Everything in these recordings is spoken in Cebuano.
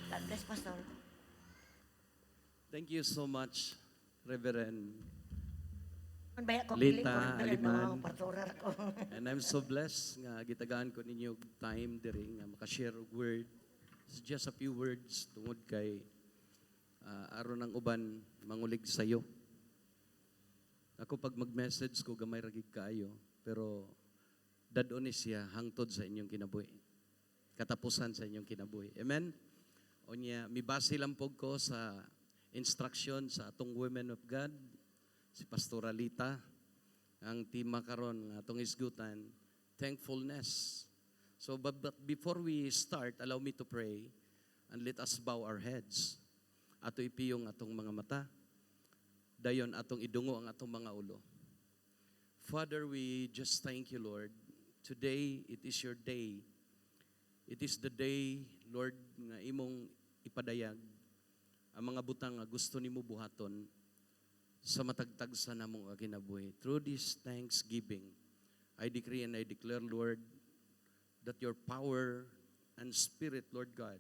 God bless, Pastor. Thank you so much, Reverend Man baya ko Lita piling ko, Reverend, Aliman. no, pastora ko. And I'm so blessed nga gitagaan ko ninyo og time diri nga makashare og word. It's just a few words tungod kay aron ang uban mangulig sayo. Ako, pag mag-message ko, gamay ra gid kaayo, pero dad-on ni siya hangtod sa inyong kinabuhi. Katapusan sa inyong kinabuhi. Amen. Unya, mibase lang pod ko sa instruction sa atong women of God, si Pastora Lita. Ang tema karon nga atong isgutan, thankfulness. So, but before we start, allow me to pray and let us bow our heads. Ato ipiyong atong mga mata. Dayon atong idungo ang atong mga ulo. Father, we just thank you, Lord. Today, it is your day. It is the day, Lord, nga imong ipadayag ang mga butang nga gusto nimo buhaton sa matagtag sa namong kinabuhi. Through this thanksgiving, I decree and I declare, Lord, that your power and spirit, Lord God,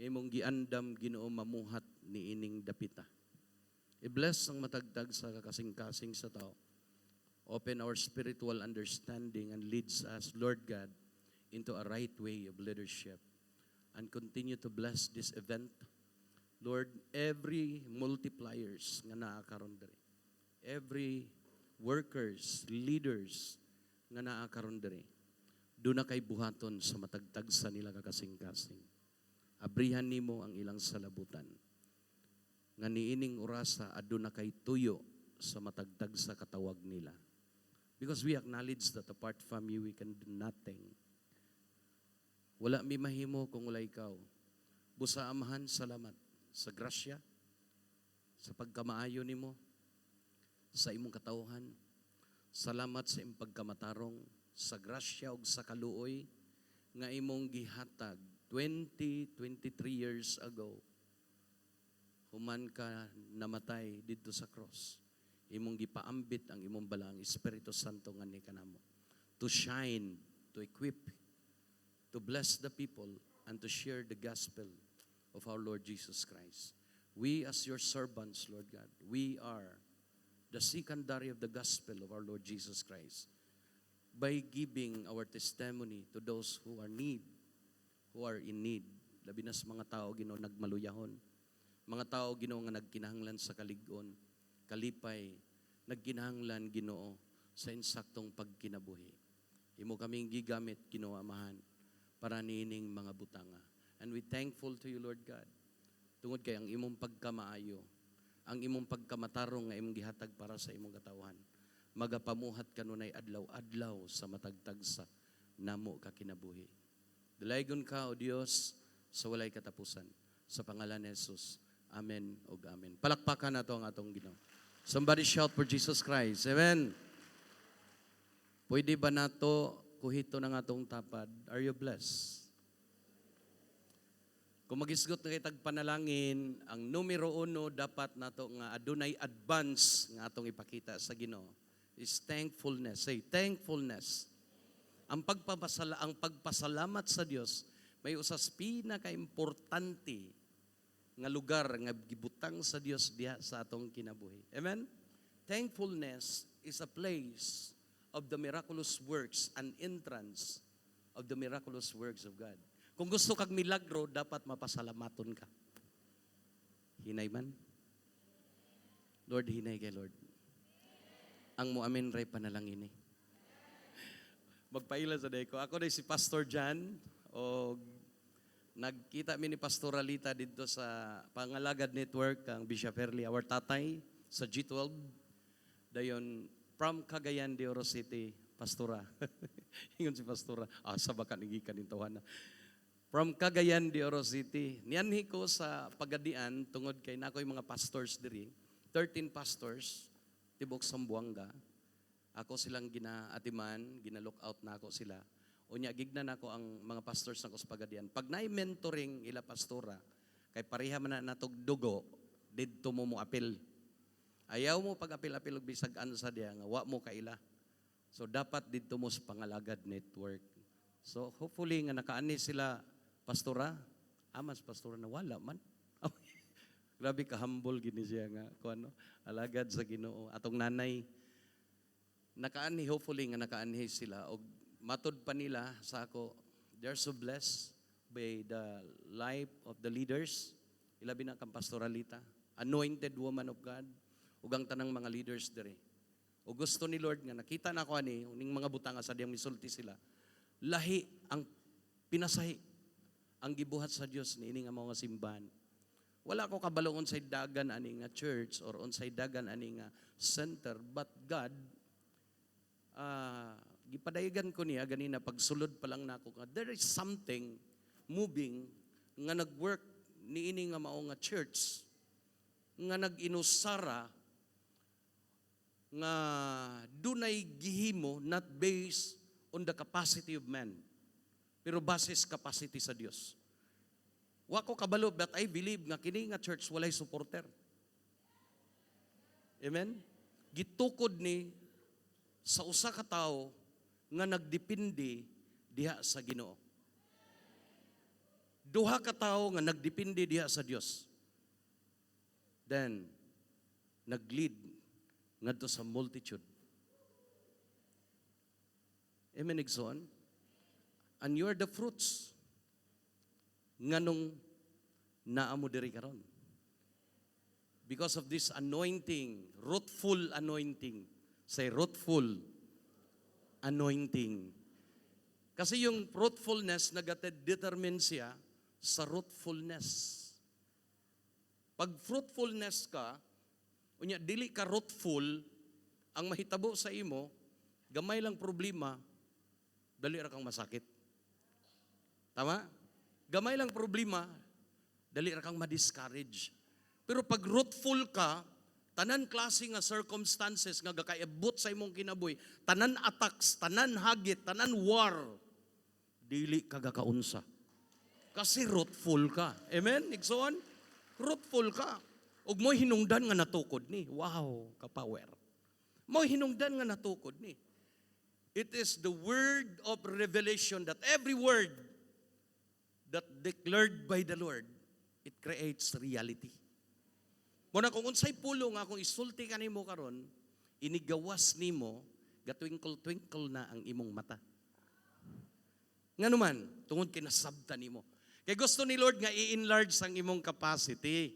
imong giandam, Ginoo, mamuhat niining dapita. I-bless ang matagtag sa kasing-kasing sa tao. Open our spiritual understanding and leads us, Lord God, into a right way of leadership. And continue to bless this event. Lord, every multipliers nga naa karon diri. Every workers, leaders nga naa karon diri. Duna kay buhaton sa matagtag sa nila kakasing-kasing. Abrihan nimo ang ilang salabutan. Nga niining orasa, aduna kay tuyo sa matagtag sa katawag nila. Because we acknowledge that apart from you, we can do nothing. Wala mi mahimo kung wala ikaw. Busa, Amahan, salamat sa grasya, sa pagkamaayo nimo, sa imong katawhan. Salamat sa imong pagkamatarong, sa grasya ug sa kaluoy nga imong gihatag 20, 23 years ago. Human ka namatay didto sa cross, imong gipaambit ang imong balaang Espiritu Santo nga ni kanamo to shine, to equip, to bless the people, and to share the gospel of our Lord Jesus Christ. We, as your servants, Lord God, we are the secondary of the gospel of our Lord Jesus Christ by giving our testimony to those who are in need. Labi na sa mga tao, Ginoo, nagmaluyahon. Mga tao, Ginoo, nga nagkinahanglan sa kalig-on, kalipay, nagkinahanglan, Ginoo, sa insaktong pagkinabuhi. Imo kaming gigamit, Ginoo Amahan, para niining mga butanga. And we thankful to you, Lord God. Tungod kay ang imong pagkamaayo, ang imong pagkamatarong nga imong gihatag para sa imong katawhan, magapamuhat kanunay adlaw-adlaw sa matagtag sa namo kakinabuhi. Dalaygon ka, O Dios, sa walay katapusan. Sa pangalan ni Jesus. Amen ug amen. Palakpakan nato ang atong Ginoo. Somebody shout for Jesus Christ. Amen. Pwede ba nato kuhito ng atong tapad? Are you blessed? Kung magisgot na kitag panalangin, ang numero uno dapat nato nga adunay advance nga atong ipakita sa Ginoo is thankfulness. Say, thankfulness. Ang pagpasalamat sa Dios may usas pinaka-importante nga lugar nga gibutang sa Dios diha sa atong kinabuhi. Amen? Thankfulness is a place of the miraculous works and entrance of the miraculous works of God. Kung gusto kag milagro, dapat mapasalamaton ka. Hinay man? Lord, hinay kay Lord. Ang mo amin ray panalangin eh. Magpaila sa ko. Ako na si Pastor John o nagkita mi ni Pastor Alita dito sa Pangalagad Network, ang Bishop Herley, our tatay sa G12. Dayon from Cagayan de Oro City, Pastora. Ingon si Pastora, asa ba ka nigikan ning tawhana? From Cagayan de Oro City. Nianhi ko sa Pagadian tungod kay nakoy mga pastors diri. 13 pastors tibok Zamboanga. Ako silang ginaatiman, gina-look out na ako sila. Unya gigna nako ang mga pastors nako sa Pagadian. Pag naay mentoring ila pastora, kay pareha man na natog dugo, didto mo mo apil. Ayaw mo pag apil-apil og bisag ano sa diya nga wa mo kaila. So dapat didto mo sa Pangalagad Network. So hopefully nga nakaani sila, pastora. Amas pastor na wala man. Grabe ka humble gini siya nga kuan no, alagad sa Ginoo. Atong nanay nakaanhi, hopefully nga nakaanhi sila og matod pa nila sa ako, they're so blessed by the life of the leaders, ilabi na kang Pastoralita, anointed woman of God, ug ang tanang mga leaders diri. Ug gusto ni Lord nga nakita na ko ani ning mga butanga sa diyang misulti sila. Lahi ang pinasahi ang gibuhat sa Dios niini nga mga simbahan. Wala ko kabalo unsay dagan ani nga church or unsay dagan ani nga center, but God, gipadayagan ko niya ganina pagsulod pa lang nako nga there is something moving nga nag-work niini nga mao nga church nga nag-inusara nga dunay gihimo not based on the capacity of man pero base sa capacity sa Dios. Wa ko kabalo, but I believe nga kini nga church walay supporter. Amen? Gitukod ni sa usa ka tawo nga nagdepende diha sa Ginoo. Duha ka tawo nga nagdepende diha sa Dios. Then nag-lead ngadto sa multitude. Amen, igsoon? And you are the fruits nganong naa mo diri karon. Because of this anointing, fruitful anointing. Say, "Fruitful anointing." Kasi yung fruitfulness, nagate-determine siya sa fruitfulness. Pag fruitfulness ka, unya dili ka fruitful, ang mahitabo sa imo, gamay lang problema, dali ra kang masakit. Tama? Gamay lang problema, dali ra kang ma-discourage. Pero pag fruitful ka, tanan klase nga circumstances nga gakaibot sa imong kinabuhi, tanan attacks, tanan hagit, tanan war, dili ka gakaunsa. Kasi fruitful ka. Amen? Igsoon? Fruitful ka. Ug mo'y hinungdan nga natukod ni. Wow, ka-power. Mo'y hinungdan nga natukod ni. It is the word of revelation that every word that declared by the Lord, it creates reality. Muna kung unsay pulong nga akong isulti kanimo karon, inigawas nimo, gatwinkle twinkle na ang imong mata. Ngano man, tungod kay nasabtan nimo. Kay gusto ni Lord nga i-enlarge ang imong capacity.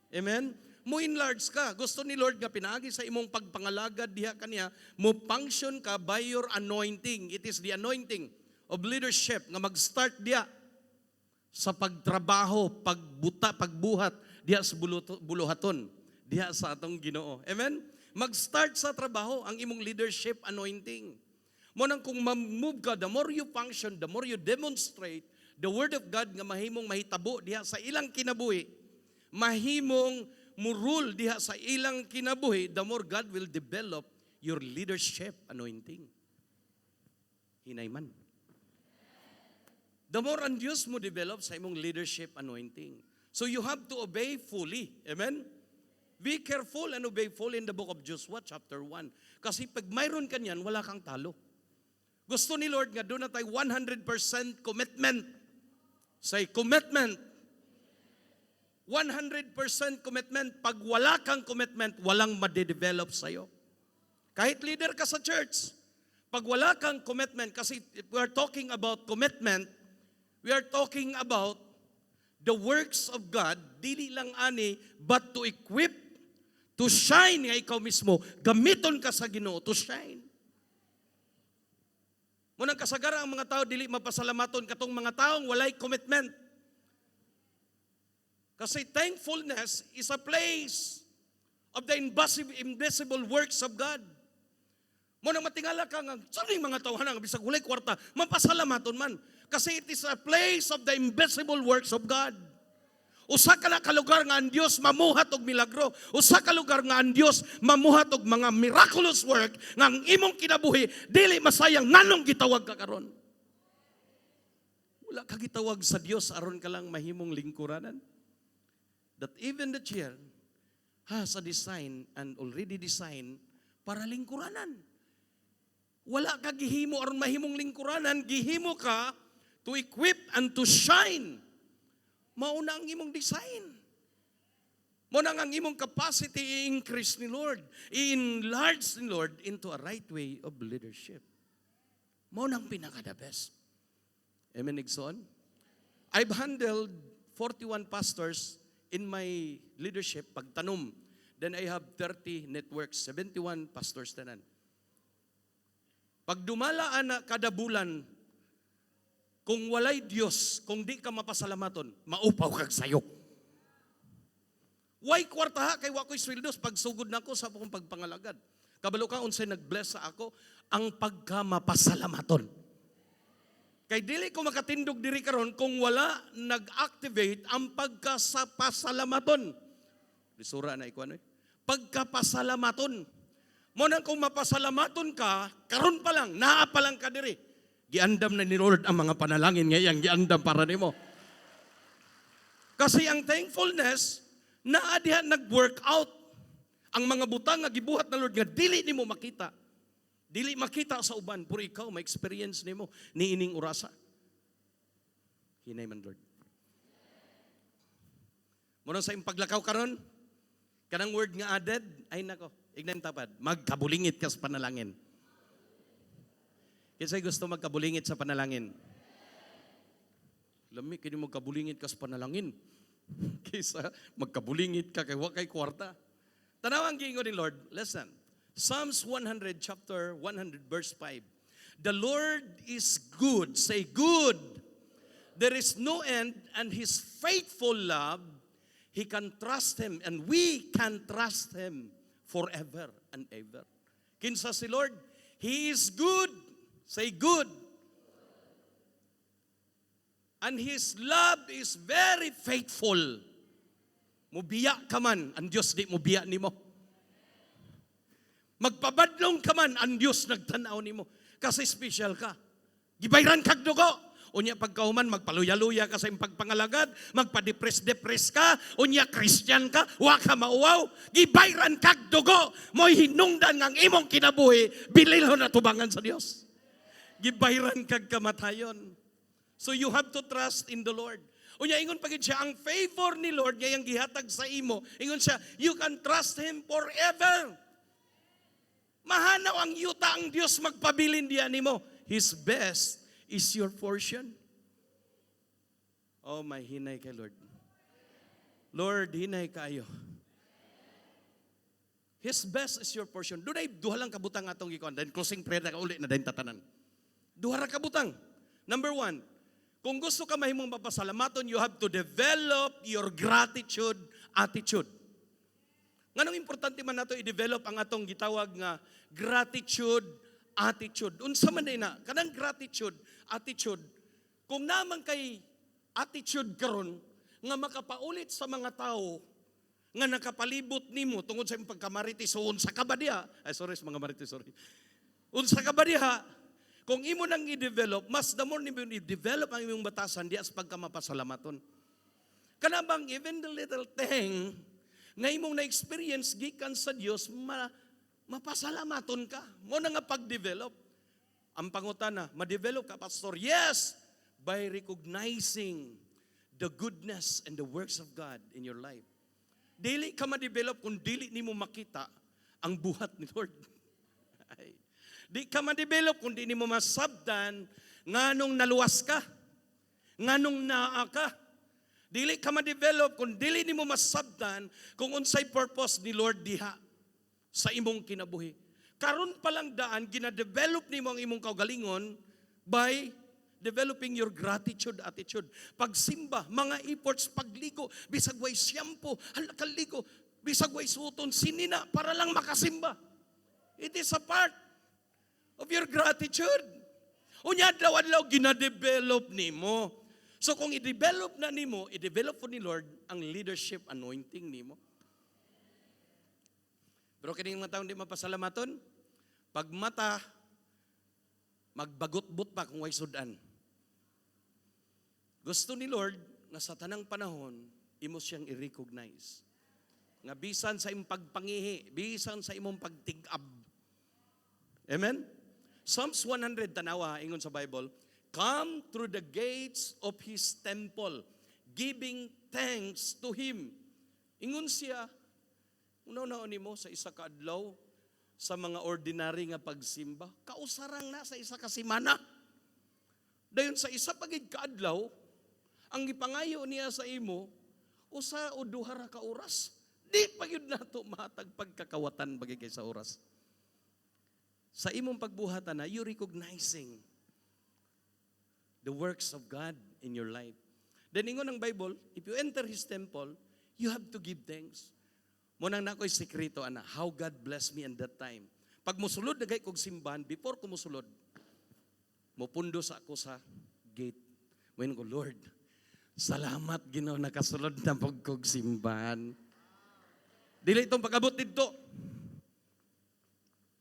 Amen? Mo enlarge ka. Gusto ni Lord nga pinaagi sa imong pagpangalagad diha kaniya, mo function ka by your anointing. It is the anointing of leadership nga mag-start diha sa pagtrabaho, pagbuta, pagbuhat diha sa buluhaton, diha sa atong Ginoo. Amen? Mag-start sa trabaho ang imong leadership anointing. Mo nang kung ma-move ka, the more you function, the more you demonstrate the word of God nga mahimong mahitabo diha sa ilang kinabuhi, mahimong murule diha sa ilang kinabuhi, the more God will develop your leadership anointing. Hinay man. The more ang Diyos mo develop sa imong leadership anointing. So you have to obey fully. Amen? Be careful and obey fully in the book of Joshua chapter 1. Kasi pag mayroon ka niyan, wala kang talo. Gusto ni Lord nga doon na tayo 100% commitment. Say, "Commitment." 100% commitment. Pag wala kang commitment, walang madedevelop sa'yo. Kahit leader ka sa church, pag wala kang commitment, kasi if we are talking about commitment, we are talking about the works of God, dili lang ani, but to equip, to shine nga ikaw mismo, gamiton ka sa Ginoo to shine. Munang kasagara ang mga tao dili mapasalamaton katong mga taong walay commitment. Kasi thankfulness is a place of the invisible works of God. Mo nang matingala ka nga, saring mga tawhana nga bisag walay kwarta, mapasalamaton man. Kasi it is a place of the invisible works of God. Usa ka na ka lugar nga ang Dios mamuhat og milagro. Usa ka lugar nga ang Dios mamuhat og mga miraculous work nga ang imong kinabuhi dili masayang nganong gitawag ka karon. Wala ka gitawag sa Dios aron ka lang mahimong lingkuranan. That even the chair has a design and already designed para lingkuranan. Wala ka gihimo aron mahimong lingkuranan, gihimo ka to equip and to shine. Mao na ang imong design. Mao na ang imong capacity i-increase ni Lord, i-enlarge ni Lord into a right way of leadership. Mao nang pinaka the best. Amen, igsoon? I've handled 41 pastors in my leadership pagtanom. Then I have 30 networks, 71 pastors tanan. Pag dumala ana kada bulan, kung walay Dios, kung di ka mapasalamaton, maupaw kag sayo. Way kwarta ha, kay wa ko'y sweldos, pagsugod nako sa akong pagpangalagad. Kabalo ka unsay nag-bless sa ako, ang pagkamapasalamaton. Kay dili ko makatindog diri karon kung wala nag-activate ang pagkapasalamaton. Lisura na ikuan eh. Pagkapasalamaton. Mao nang kung mapasalamaton ka, karon pa lang, naa pa lang ka diri. Giandam na ni Lord ang mga panalangin nga iyang giandam para nimo. Kasi ang thankfulness, naa diha nag-work out. Ang mga butang nga gibuhat na Lord nga dili nimo makita. Dili makita sa uban, pero ikaw may experience nimo niining orasa. Hinay man, Lord. Mao na sa imong paglakaw karon, kanang word nga added, ay nako, ignan tapad, magkabulingit ka sa panalangin. Kinsay gusto magkabulingit sa panalangin? Lami kini magkabulingit ka sa panalangin. Kaysa magkabulingit ka kay wa kay kwarta. Tanaw ang giingon ni Lord. Listen. Psalms 100 chapter 100 verse 5. The Lord is good. Say good. There is no end and his faithful love, he can trust him and we can trust him forever and ever. Kinsa si Lord? He is good. Say good. And his love is very faithful. Mubiya ka man, ang Diyos di mubiya nimo. Magpabadlong ka man, ang Diyos nagtanaw nimo. Kasi special ka. Gibayran kag dugo. Unya pagkahuman, magpaluya-luya ka sa imong pagpangalagad, magpa-depress-depress ka, unya Christian ka, wa ka mauwaw, gibayran kag dugo, mo'y hinungdan ng imong kinabuhi, bililhon na tubangan sa Dios. Gibayran kag kamatayon. So you have to trust in the Lord. Unya ingon pa gid siya, ang favor ni Lord ngayang gihatag sa imo. Ingon siya, you can trust him forever. Mahanaw ang yuta ang Dios magpabilin diya nimo. His best is your portion. Oh, my hinay kay Lord. Lord, hinay kayo. His best is your portion. Dunay duha lang kabutang atong gikuan. Then closing prayer na ka uli na dayon tatanan. Duha ra kabutang. Number one, kung gusto ka mahimong mapasalamaton, you have to develop your gratitude attitude. Nganong importante man nato i-develop ang atong gitawag nga gratitude attitude? Unsa man na kanang gratitude attitude? Kung naman kay attitude karon nga makapaulit sa mga tao nga nakapalibot nimo tungod sa imong pagkamarites, so unsa ka ba diha? Ay, sorry sa mga marites, sorry. Unsa ka ba diha? Kung imo nang i-develop, mas the more nimo i-develop ang imong batasan diha sa pagkamapasalamaton. Kana bang even the little thing nga imong na-experience gikan sa Dios, mapasalamaton ka. Mao na nga pag-develop. Ang pangutana, ma-develop ka, pastor? Yes, by recognizing the goodness and the works of God in your life. Dili ka ma-develop kung dili nimo makita ang buhat ni Lord. Ay. Di ka ma-develop kung di nimo masabdan nganong naluwas ka, nganong naa ka. Dili ka ma-develop kung dili nimo masabdan kung unsay purpose ni Lord diha sa imong kinabuhi. Karon pa lang daan, gina-develop nimo ang imong kaugalingon by developing your gratitude attitude. Pagsimba, mga efforts, pagligo, bisag way shampoo, hala kaligo, bisag way suoton, sinina para lang makasimba. It is a part of your gratitude. Unya adlaw-adlaw gina-develop nimo. So kung i-develop na nimo, i-develop po ni Lord ang leadership anointing nimo. Pero kining mga taong di mapasalamaton, pag mata, magbagot-bot pa kung way sudan. Gusto ni Lord nga sa tanang panahon, imo siyang i-recognize. Nga bisan sa imong pagpangihi, bisan sa imong pagtig-ab. Amen? Psalms 100, tanawa, ingon sa Bible, "Come through the gates of His temple. Giving thanks to Him. Ingon siya, una-una nimo sa isa ka adlaw sa mga ordinary nga pagsimba, kausarang na sa isa ka semana. Dayon sa isa pa gid ka adlaw, ang gipangayo niya sa imo, usa o duha ra ka oras. Di pa gyud nato mahatag pagkakawatan bagay kay sa oras. Sa imong pagbuhatan na, you recognizing the works of God in your life. Then ingon ang Bible, if you enter His temple, you have to give thanks. Mao nang naa ko'y sekreto ana, how God blessed me in that time. Pag musulod na kog simbahan, before ko musulod, mupundo sa ako sa gate. Muingon ko, "Lord, salamat Ginoo, nakasulod na pud kog simbahan." Dili itong pag-abot didto.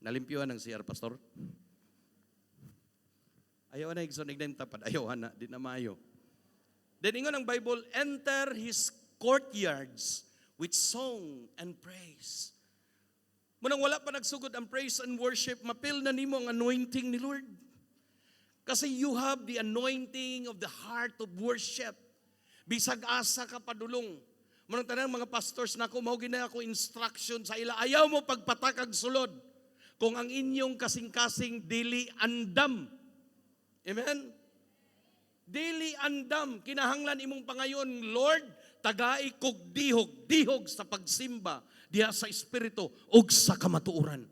Nalimpyuhan ng CR, Pastor. Ayaw na, igsoon, ignan tapad. Ayaw na, di na maayo. Then ingon ang Bible, "Enter His courtyards with song and praise." Mao nang wala pa nagsugod ang praise and worship, ma-feel na nimo ang anointing ni Lord. Kasi you have the anointing of the heart of worship. Bisag asa ka padulong. Mao nang tanang mga pastors nako, mao gina ako instruction sa ila. Ayaw mo pagpatakag sulod kung ang inyong kasing-kasing dili andam. Amen? Dili andam. Kinahanglan imong pangayon, "Lord, tagai kog dihog, dihog sa pagsimba diha sa espiritu ug sa kamatuoran."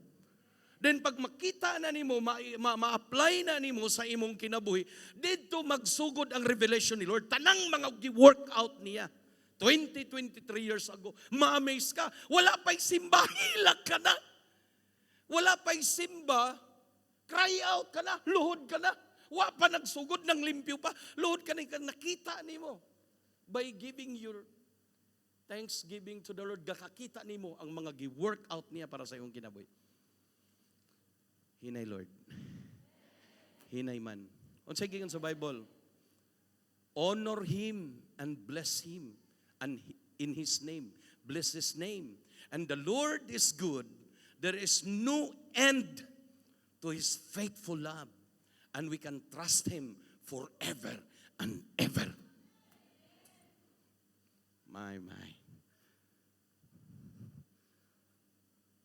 Then pag makita na nimo, ma-apply na nimo sa imong kinabuhi, didto magsugod ang revelation ni Lord. Tanang mga gi-work out niya 20, 23 years ago, ma-amaze ka. Wala pa'y simba, hilak ka na. Wala pa'y simba, cry out ka na, luhod ka na. Wa pa nagsugod ng limpyo pa, luhod ka na, nakita nimo. By giving your thanksgiving to the Lord, gakakita nimo ang mga gi-work out niya para sa iyong kinabuhi. Hinay, Lord. Hinay man. Unsay giingon sa Bible? Honor Him and bless Him and in His name. Bless His name. And the Lord is good. There is no end to His faithful love. And we can trust Him forever and ever. My, my.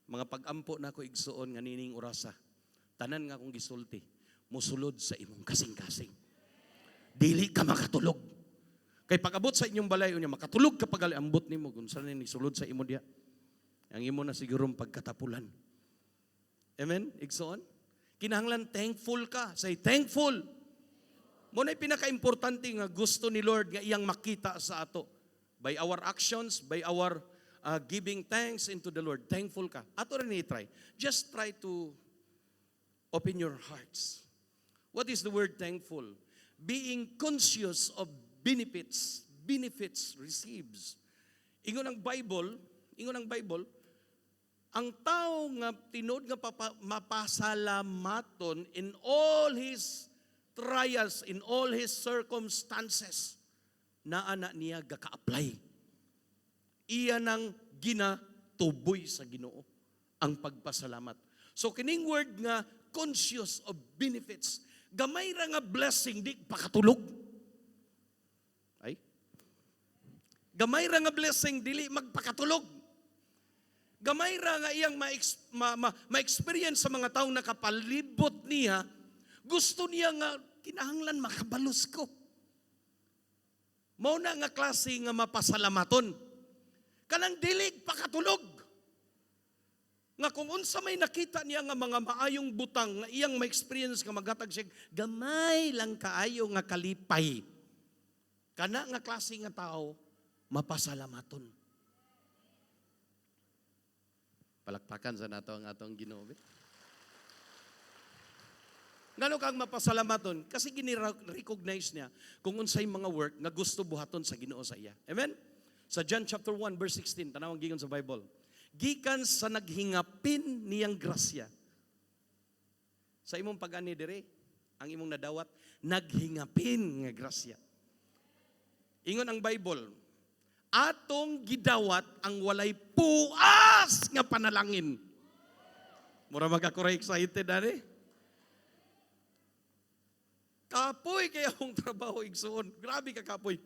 Mga pag-ampo na ko, igsuon, nga nining orasa. Tanan nga akong gisulti, musulod sa imong kasing-kasing. Dili ka makatulog. Kay pag-abot sa inyong balay, unya makatulog ka pagali, ambot nimo kung saan ni sulod sa imo diya. Ang imo na sigurong pagkatapulan. Amen? Igsoon? Kinahanglan thankful ka. Say, "Thankful." Mao na pinaka-importante nga gusto ni Lord nga iyang makita sa ato. By our actions, by our giving thanks into the Lord. Thankful ka. Ato rin i-try. Just try to open your hearts. What is the word "thankful"? Being conscious of benefits, benefits receives. Ingon ang Bible, ang tao nga tinuod nga mapasalamaton in all his trials, in all his circumstances, naa na niya gaka-apply. Iya nang ginatuboy sa Ginoo ang pagpasalamat. So kining word nga conscious of benefits, gamay ra nga blessing di pakatulog. Ay. Gamay ra nga blessing dili magpakatulog. Gamay ra nga iyang ma-experience sa mga taong nakapalibot niya, gusto niya nga kinahanglan makabalos ko. Mao na nga klase nga mapasalamaton. Kanang dili pakatulog. Nga kung unsa may nakita niya nga mga maayong butang nga iyang ma-experience nga maghatag siya gamay lang kaayo nga kalipay. Kana nga klase nga tao mapasalamaton. Palakpakan sa nato ang atong Ginoo. Ngano kang mapasalamaton? Kasi gini-recognize niya kung unsay mga work nga gusto buhaton sa Ginoo sa iya. Amen? Sa John chapter 1 verse 16, tanawang giingon sa Bible. Gikan sa naghingapin niyang grasya. Sa imong pag-ani dire, ang imong nadawat, naghingapin nga grasya. Ingon ang Bible, atong gidawat ang walay puas nga panalangin. Mura magako excited ani. Kapoy kay akong trabaho, igsuon. Grabe ka kapoy.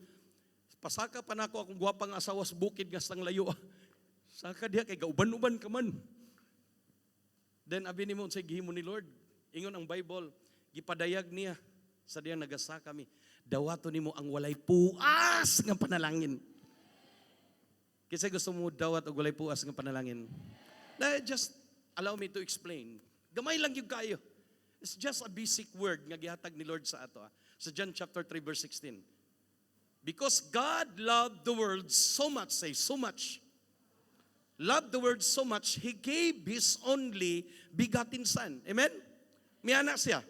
Gipasaka pa nako akong gwapang asawa sa bukid nga sang layo. Saka diha kay gauban-uban ka man. Then abi nimo, unsay gihimo ni Lord? Ingon ang Bible, gipadayag niya sa diyang nagasaka mi. Dawato nimo ang walay puas nga panalangin. Kinsa gusto mo dawat og walay puas nga panalangin? Na just allow me to explain. Gamay lang gyud kayo. It's just a basic word nga gihatag ni Lord sa ato. Sa John chapter 3 verse 16. Because God loved the world so much, say so much. Loved the world so much, He gave His only begotten Son. Amen? Miana siya.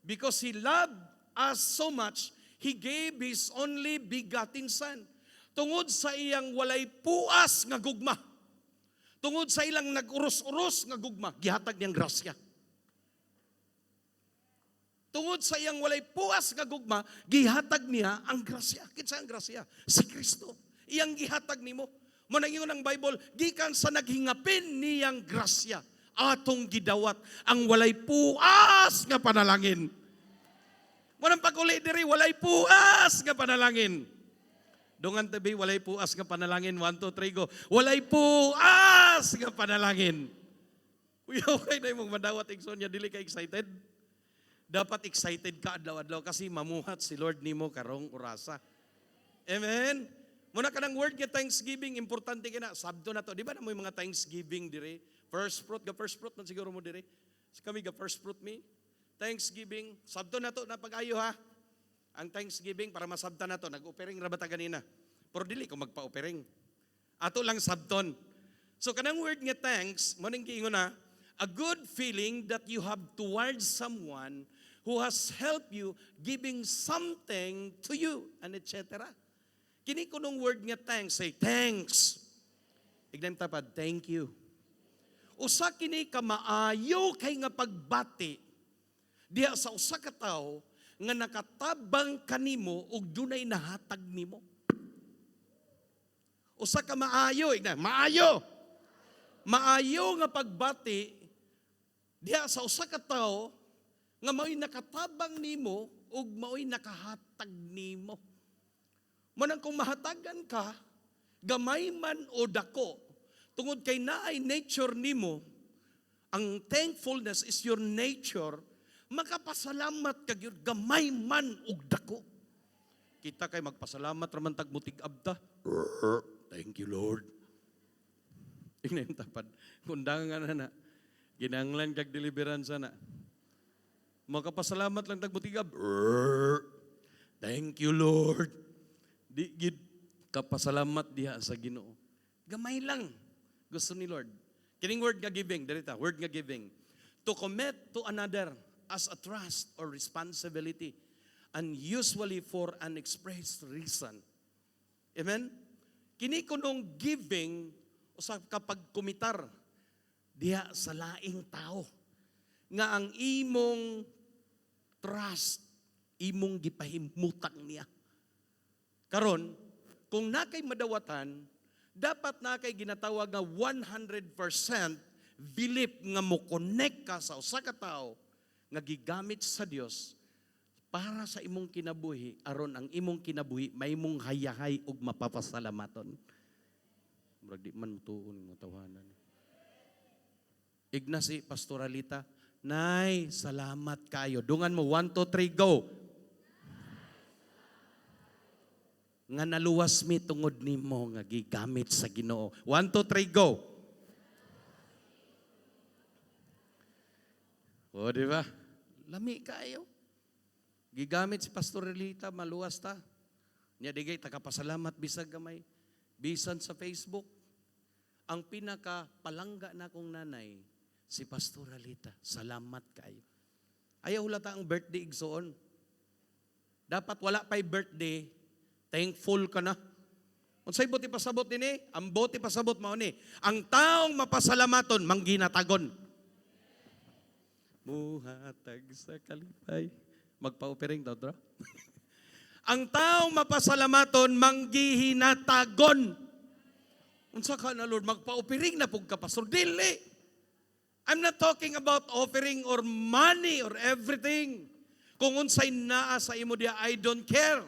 Because He loved us so much, He gave His only begotten Son. Tungod sa iyang walay puas nga gugma. Tungod sa ilang nag-uros-uros nga gugma, gihatag niyang grasya. Tungod sa iyang walay puas nga gugma, gihatag niya ang grasya. Kinsa ang grasya? Si Kristo. Iyang gihatag nimo. Mao nang ingon ang Bible, gikan sa naghingapin niyang grasya, atong gidawat ang walay puas nga panalangin. Mao nang pag-uli diri, walay puas nga panalangin. Dungan tabi, walay puas nga panalangin. One, two, three, go. Walay puas nga panalangin. Kuya, okay na imong madawat, igsoon niya, dili ka excited? Dapat excited ka adlaw-adlaw kasi mamuhat si Lord nimo karong orasa. Amen? Muna kanang word nga thanksgiving, importante ka na. Sabto na to. Di ba na mo yung mga thanksgiving dire? First fruit, ga first fruit man siguro mo dire. Kami ga first fruit mi. Thanksgiving, sabto na to na pag-ayo ha. Ang thanksgiving para masabta na to, nag-offering ra ba ta ganina? Pero dili ko magpa-offering. Ato lang sabton. So kanang word nga thanks, mo ning giingon na, a good feeling that you have towards someone who has helped you, giving something to you, and etc. Kini kunong word nga thanks, say thanks. Ignan tapad, thank you. Usa kini ka maayo kay nga pagbati diha sa usa ka tawo nga nakatabang kanimo ug dunay nahatag nimo. Usa ka maayo, ignan, maayo. Maayo nga pagbati diha sa usa ka tawo nga mao'y nakatabang nimo ug mao'y nakahatag nimo. Manang kung mahatagan ka, gamay man o dako, tungod kay naay nature nimo, ang thankfulness is your nature, makapasalamat ka gyud gamay man ug dako. Kita kay magpasalamat raman tag mutig-ab ta. Thank you, Lord. Ingnan tapad. Kundangan na na. Ginanglan kag deliverance na. Makapasalamat lang tag mutigab. Thank you, Lord. Di gid kapasalamat diha sa Ginoo. Gamay lang gusto ni Lord. Kining word nga giving, dirita, word nga giving. To commit to another as a trust or responsibility and usually for an expressed reason. Amen? Kini kunong giving usa ka pagkomitar diha sa laing tao nga ang imong trust imong gipahimutang niya. Karon, kung nakay madawatan, dapat na kay ginatawag nga 100% belief nga mo connect ka sa usa ka tawo nga gigamit sa Dios para sa imong kinabuhi aron ang imong kinabuhi mahimong hayahay ug mapapasalamaton. Murag di man mutuon ng tawanan. Igna si Pastoralita, "Nay, salamat kayo." Dungan mo, 1, 2, 3, go. Nga naluwas mi tungod nimo nga gigamit sa Ginoo. 1, 2, 3, go. O, di ba? Lami kayo. Gigamit si Pastor Relita, maluwas ta. Nya digay takapasalamat bisag gamay. Bisan sa Facebook. Ang pinaka palangga na kong nanay, si Pastor Alita. Salamat kayo. Ayaw hulata ang birthday, igsoon. Dapat wala pa'y birthday, thankful ka na. Unsay buot pasabot dinhi? Ang buot pasabot mao ni, ang taong mapasalamaton mangginatagon. Muhatag sa kalipay. Magpa-offering daw, dra. Ang taong mapasalamaton manggihinatagon. Unsa ka na, Lord, magpa-offering na pug ka, pastor? Dili. I'm not talking about offering or money or everything. Kung unsay naa sa imo diya, I don't care.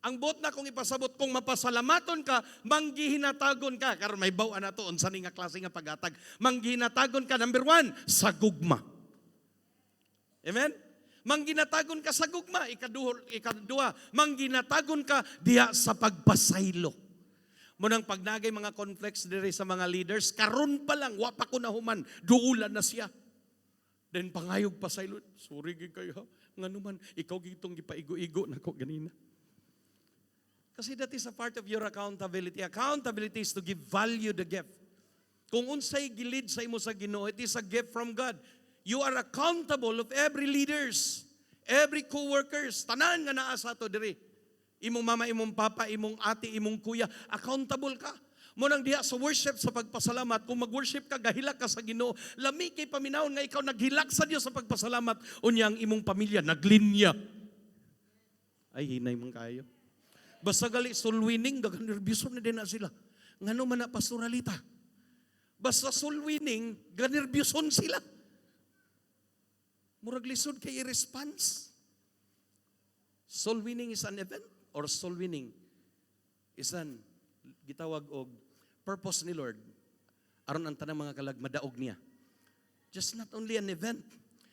Ang buot na kong ipasabot, kung mapasalamaton ka, manggihinatagon ka. Karon may baw na to, unsa ni nga klase nga paghatag. Manggihinatagon ka, number one, sa gugma. Amen? Mangginatagon ka sa gugma. Ikaduha, mangginatagon ka diha sa pagpasaylo. Munang pag nagay mga conflicts diri sa mga leaders, karon pa lang, wa pa ko nahuman, duulan na siya. Then pangayog pasaylo, "Sorry gid kayo ha. Ngano man, ikaw gitong gipaigo-igo nako ganina." Kasi that is a part of your accountability. Accountability is to give value the gift. Kung unsay gi-lead sa imo sa Ginoo, it is a gift from God. You are accountable of every leaders, every co-workers, tanan nga naa sa ato diri. Imong mama, imong papa, imong ate, imong kuya, accountable ka. Mo nang diha sa worship, sa pagpasalamat, kung mag-worship ka, gahilak ka sa Ginoo, lami kay paminawon nga ikaw naghilak sa Dios sa pagpasalamat, unya ang imong pamilya naglinya. Ay, hinay man kayo. Basta gali soul winning, daghang nervyoso na din na sila. Ngano man na, pastoralita? Basta soul winning, ganerbyoson sila. Murag lisod kay i-response. Soul winning is an event or soul winning is an gitawag og purpose ni Lord aron ang tanang mga kalag madaog niya. Just not only an event.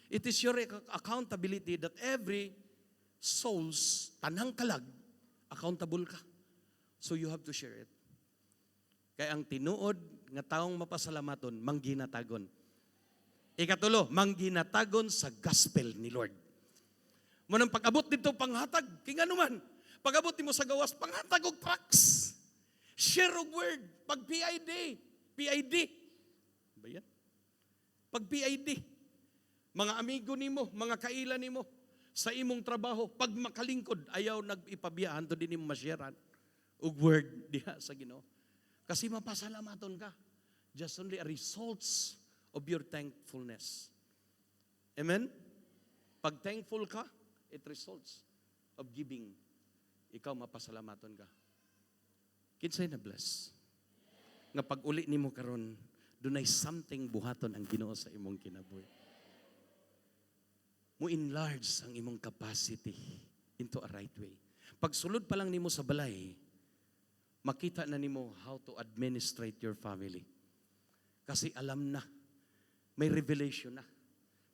It is your accountability that every souls, tanang kalag, accountable ka. So you have to share it. Kaya ang tinuod nga taong mapasalamaton, mangginatagon. Ikatulo, mangginatagon sa gospel ni Lord. Mo nang pag-abot dito panghatag, kay ngano man, pag-abot nimo sa gawas, panghatag og tracts. Share og word, pag PID, PID. Ba yan? Pag PID, mga amigo nimo, mga kaila nimo, sa imong trabaho, pag makalingkod, ayaw nag-ipabiyahan to din nimo ma-sharean og word diha sa Ginoo. Kasi mapasalamaton ka. Just only a results of your thankfulness. Amen? Pag thankful ka, it results of giving. Ikaw mapasalamaton ka. Kinsay na bless? Nga pag uli nimo karon, dunay something buhaton ang Ginoo sa imong kinabuhi. Mo enlarge ang imong capacity into a right way. Pagsulod pa lang nimo sa balay, makita na nimo how to administrate your family. Kasi alam na, may revelation na,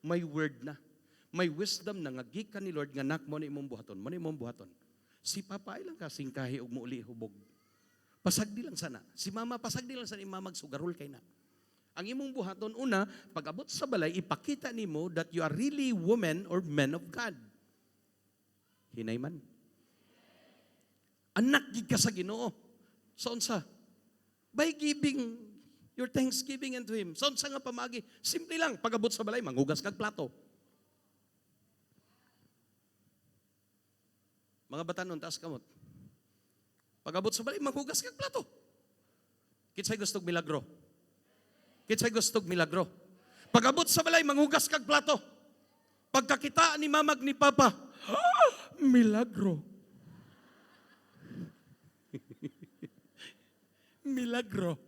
may word na, may wisdom na nga gikan ni Lord nga nak mo na imong buhaton, mo na imong buhaton. Si papa ay lang kasingkahi og muuli hubog. Pasagdi lang sana. Si mama, pasagdi lang sana imama, magsugarol kay na. Ang imong buhaton una, pag abot sa balay, ipakita nimo that you are really woman or men of God. Hinay man. Anak gid ka sa Ginoo. Sa unsa? By giving your thanksgiving unto Him. Sa unsa nga pamagi? Simple lang, pag abot sa balay, manghugas kag plato. Mga batanon, taas kamot. Pag abot sa balay, manghugas kag plato. Kinsay gustog milagro? Kinsay gustog milagro? Pag abot sa balay, manghugas kag plato. Pagkakita ni mamag ni papa, "Ah, milagro. Milagro."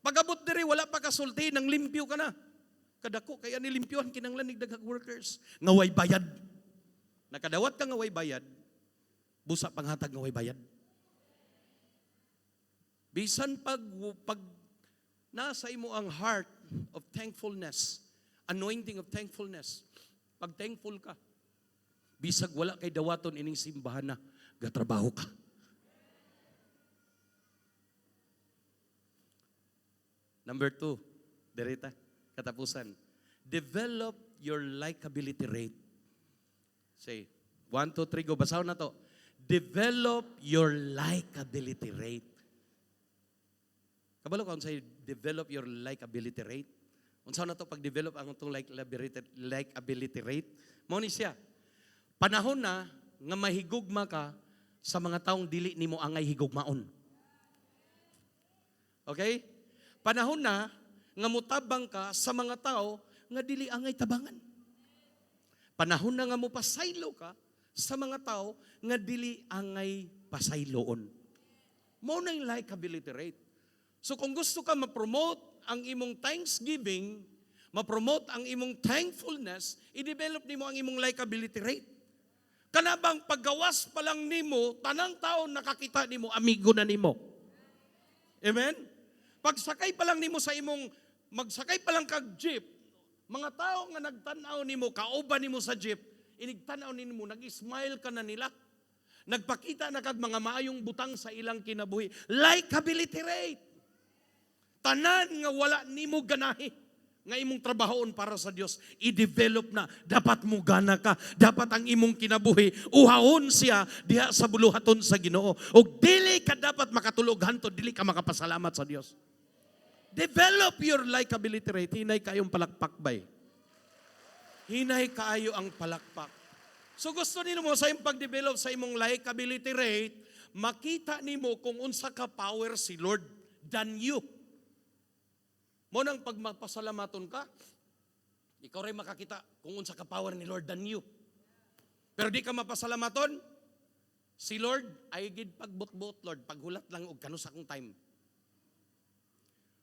Pag-abot diri, wala pa kasulti, nang limpyo ka na. Kadako, kaya nilimpyohan, kinanglan ni daghang workers. Nga way bayad. Nakadawat ka nga way bayad, busa panghatag nga way bayad. Bisan pag nasa imo ang heart of thankfulness, anointing of thankfulness, pag thankful ka, bisag wala kay dawaton ining simbahan na, gatrabaho ka. Number 2, derita, katapusan. Develop your likability rate. Say, 1, 2, 3, go. Basahon na to. Develop your likability rate. Kabalo ka unsay develop your likability rate? Unsa na to pag-develop ang atong likability rate? Mao ni siya. Panahon na nga mahigugma ka sa mga taong dili nimo angay higugmaon. Okay? Panahon na nga mutabang ka sa mga tao nga dili angay tabangan. Panahon na nga mopasaylo ka sa mga tao nga dili angay pasayloon. Mao na yung likability rate. So kung gusto ka ma-promote ang imong thanksgiving, ma-promote ang imong thankfulness, i-develop nimo ang imong likability rate. Kanabang paggawas pa lang nimo, tanang tao nakakita nimo, amigo na nimo. Amen? Pagsakay pa lang nimo sa imong, magsakay pa lang kag jeep, mga tao nga nagtan-aw nimo, kauban nimo sa jeep, inigtan-aw nimo, nag-smile ka na nila. Nagpakita na kag mga maayong butang sa ilang kinabuhi. Likability rate. Tanan nga wala nimo ganahi nga imong trabahoon para sa Dios, i-develop na. Dapat mo gana ka. Dapat ang imong kinabuhi, uhawon siya diha sa buluhaton sa Ginoo. Og dili ka dapat makatulog hantod dili ka makapasalamat sa Dios. Develop your likability rate. Hinay kayong palakpak bay. Hinay kaayo ang palakpak. So gusto nimo sa imong pag-develop sa imong likability rate, makita nimo kung unsa ka power si Lord than you. Mo nang pag mapasalamaton ka, ikaw rin makakita kung unsa ka power ni Lord than you. Pero di ka mapasalamaton, si Lord ay gid pagbot-bot, Lord, paghulat lang og kanus akong time.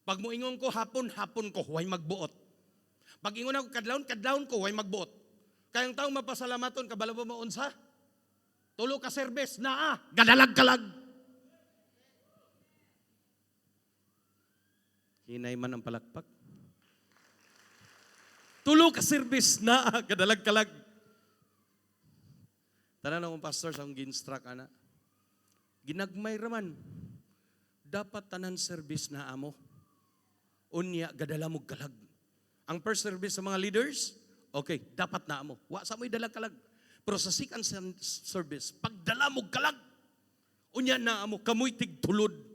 Pag moingon ko hapon, hapon ko, way magbuot. Pag ingon ako kadlawon, kadlawon ko, way magbuot. Kaya ang taong mapasalamaton, kabalo ba mo unsa? Tulo ka service, naa, gadalag-kalag. Hinay man ang palakpak. Tulo ka service, naa, gadalag-kalag. Tanan akong pastor sa akong ginstruck, ana. Ginagmay raman. Dapat tanan service na amo. Unya, gadala mo kalag. Ang first service sa mga leaders, okay, dapat na amo. Wa sa mo'y dalag kalag. Pero sa second service, pagdala mo kalag, unya na amo, kamoy tigtulod.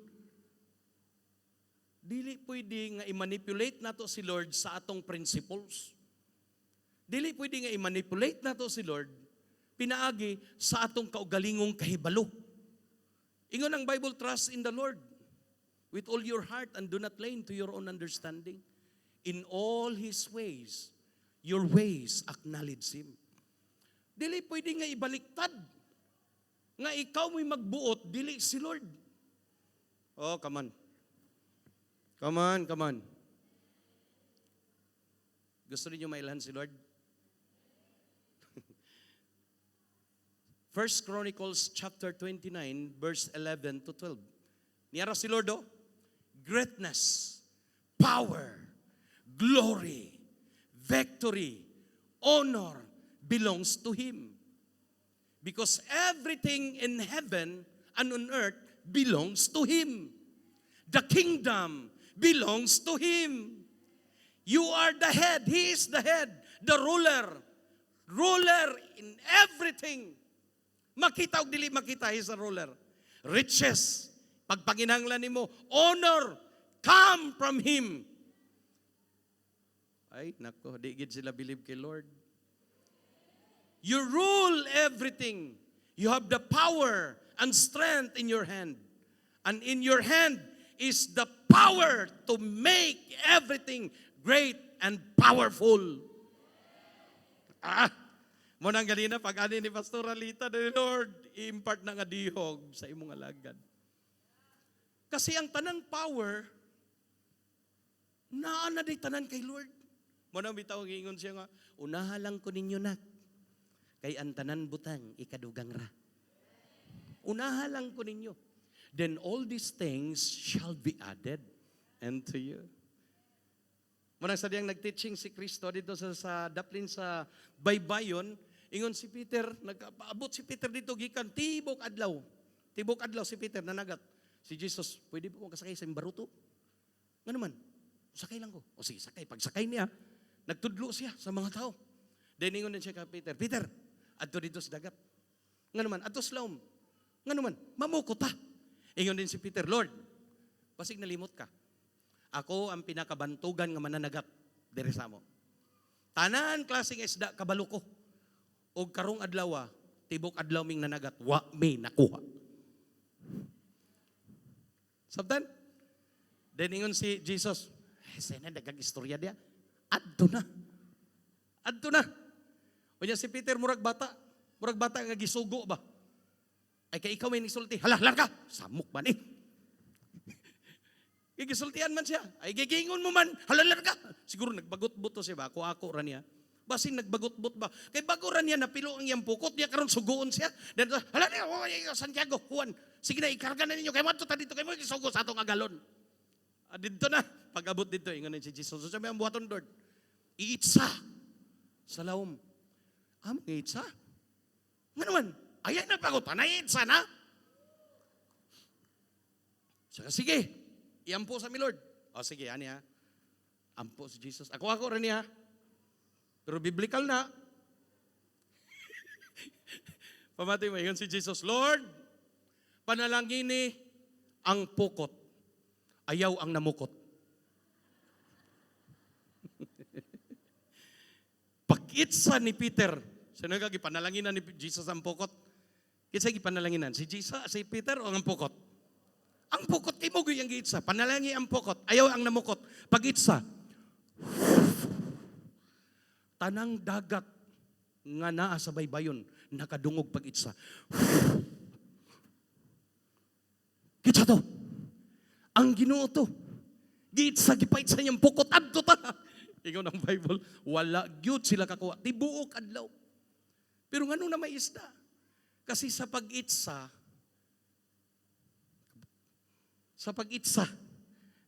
Dili pwede nga i-manipulate nato si Lord sa atong principles. Dili pwede nga i-manipulate nato si Lord pinaagi sa atong kaugalingong kahibalo. Ingon ang Bible, "Trust in the Lord with all your heart and do not lean to your own understanding. In all His ways, your ways acknowledge Him." Dili pwede nga ibaliktad. Nga ikaw mo'y magbuot, dili si Lord. Oh, come on. Come on, come on. Gusto niyo mailhan si Lord? First Chronicles chapter 29, verse 11 to 12. Niyara si Lord, oh, "Greatness, power, glory, victory, honor belongs to Him. Because everything in heaven and on earth belongs to Him. The kingdom belongs to Him. You are the head. He is the head, the ruler. Ruler in everything." Makita og dili makita, He is a ruler. Riches, pagpanginahanglan nimo, honor, come from Him. Ay, nako, di gid sila believe kay Lord. "You rule everything. You have the power and strength in your hand. And in your hand is the power to make everything great and powerful." Ah, mo nang ganina pag ani ni Pastor Alita, the Lord, i-impart na nga dihog sa imong alagad. Kasi ang tanang power, naa na di tanan kay Lord. Mo nang bitaw ang ingon siya nga, "Unaha lang ko ninyo, nak. Kay ang tanan butang ikadugang ra. Unaha lang ko ninyo. Then all these things shall be added unto you." Mo nang sa diyang nag-teaching si Kristo dito sa daplin sa Baybayon, ingon si Peter, nagpaabot si Peter dito gikan tibok adlaw. Tibok adlaw si Peter nanagat. Si Jesus, "Pwede ba kong kasakay sa imong baruto?" "Nga naman?" "Sakay lang ko." O sige, sakay. Pagsakay niya, nagtudlo siya sa mga tao. Then ingon din siya kay Peter, "Peter, adto dito sa dagat." "Nga naman?" "Adto sa lawom." "Nga naman?" "Mamuko ta." Ingon din si Peter, "Lord, basig nalimot ka. Ako ang pinakabantugan nga mananagat diri sa amo. Tanan klaseng isda kabalo ko. Og karong adlaw, tibok adlaw ming nanagat, wa mi nakuha." Sabtan? Then ingon si Jesus, "Eh, sena daghang istorya diya. Adto na. Adto na." Unya si Peter murag bata. Murag bata nga gisugo ba? "Ay kay ikaw may nisulti. Hala, larga. Samok man eh." Gigisultian man siya. "Ay gigingon mo man. Hala, larga." Siguro nagbagot-buto siya ba? Ako, ako ra niya. Basin nagbagutbot ba? Kay bago ra niya napilo ang iyang pukot, niya karon suguon siya. Then, hala niya, oh, Santiago, Juan, sige na, ikarga na ninyo. Kay madto ta dito, kay mo isugo sa atong agalon. Ah, dito na. Pag-abot dito, ingon si Jesus. So, sabi ang buhaton, Lord, iitsa sa lawom. Amo iitsa? Nga naman, ayay nagpagot, tanay iitsa na. Saka sige, iampo sa mi Lord. O sige, ani ha. Ampo si Jesus. Ako rin niya. Pero biblical na. Pamati mo, ingon si Jesus, "Lord, panalangini ang pukot, ayaw ang namukot." Pag-itsa ni Peter, sino ka gipanalanginan ni Jesus ang pukot? Kinsa gipanalanginan? Si Jesus, si Peter o ang pukot? Ang pukot kay mo ang giitsa. Panalangi ang pukot, ayaw ang namukot. Pag-itsa, tanang dagat nga naa sa baybayon nakadungog pag-itsa. Kitsa to. Ang Ginoo to. Giitsa gipaitsa niyang pukot adto ta. Ingon ang Bible, wala gyud sila kakuha. Tibuok adlaw. Pero ngano na may isda? Kasi sa pag-itsa,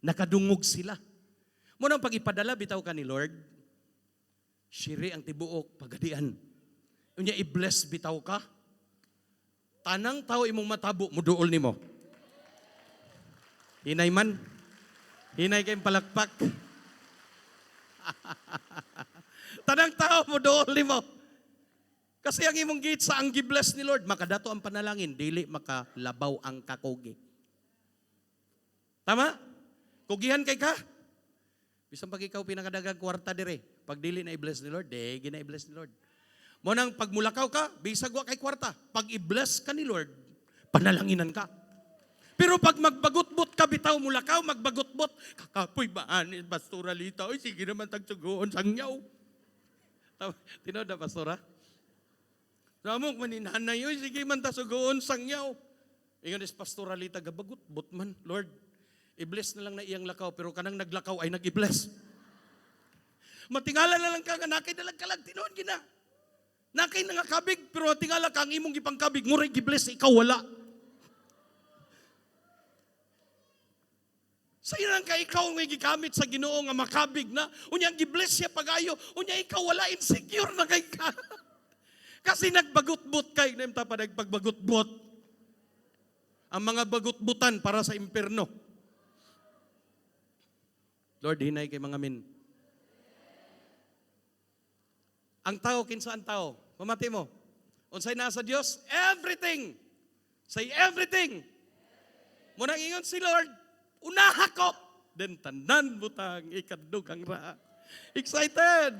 nakadungog sila. Mo nang pag ipadala bitaw ka ni Lord, shiri ang tibuok pagadian. Unya i-bless bitaw ka. Tanang tao imong matabo, muduol nimo. Hinay man. Hinay kayong palakpak. Tanang tao muduol nimo. Kasi ang imong giitsa ang gi-bless ni Lord, makadato ang panalangin, dili makalabaw ang kakugi. Tama? Kugihan kay ka. Bisan pag ikaw pinakadaghang kwarta dire, pag dili na i-bless ni Lord, di gina i-bless ni Lord. Mo nang pag mulakaw ka, bisag wa kay kwarta, pag i-bless ka ni Lord, panalanginan ka. Pero pag magbagutbot ka bitaw mulakaw, magbagutbot, kakapoy ba ani Pastora Lita? Oy, sige naman tagsugoon sangyaw. Tinuod na, Pastora? Ramok maninanay, oy, sige man tasugoon sangyaw. Ingon is Pastora Lita, gabagutbot man, Lord. I-bless na lang na iyang lakaw, pero kanang naglakaw ay nag-i-bless. Matingala na lang ka nga nakay dalag kalag, tinuod gina. Nakay nangakabig, pero tingala ka ang imong gipangkabig, nguray gi-bless, ikaw wala. Sa lang ka ikaw nga gigamit sa Ginoo nga makabig na, unya gi-bless siya pagayo, unya ikaw wala, insecure na kay ka. Kasi nagbagutbot kay, naimta pa nagpagbagutbot. Ang mga bagutbutan para sa impierno. Lord, hinay kay mga min. Ang tao, kinsa ang tao? Pamati mo. Unsay nasa Dios? Everything. Say everything. Munang ingon si Lord, unaha ko. Then tanan butang ikadugang ra. Excited.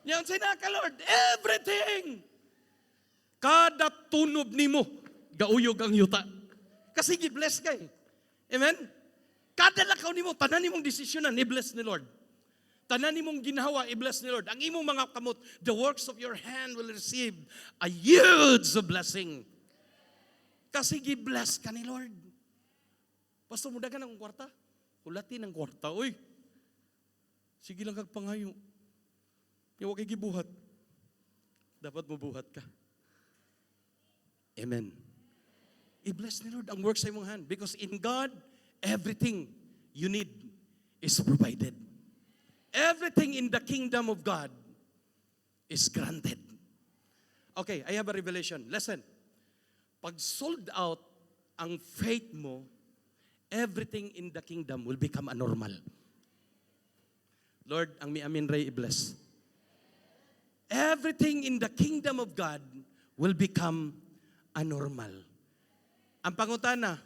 Nya unsay naka Lord? Everything. Kada tunob nimo, gauyog ang yuta. Kasi gi-bless kay. Amen? Kada lakaw nimo, tanan nimong desisyonan, i-bless ni Lord. Tanan nimong ginhawa, i-bless ni Lord. Ang imong mga kamot, the works of your hand will receive a huge blessing. Kasi gi-bless ka ni Lord. Pastor, muda ka ng kwarta? Kulati ng kwarta, uy. Sige lang kag pangayo. Yung kay gibuhat. Dapat mubuhat ka. Amen. I-bless ni Lord ang work sa imong hand. Because in God, everything you need is provided. Everything in the kingdom of God is granted. Okay, I have a revelation. Listen. Pag sold out ang faith mo, everything in the kingdom will become a normal. Lord, ang miamin ray i-bless. Everything in the kingdom of God will become a normal. Ang pangutana,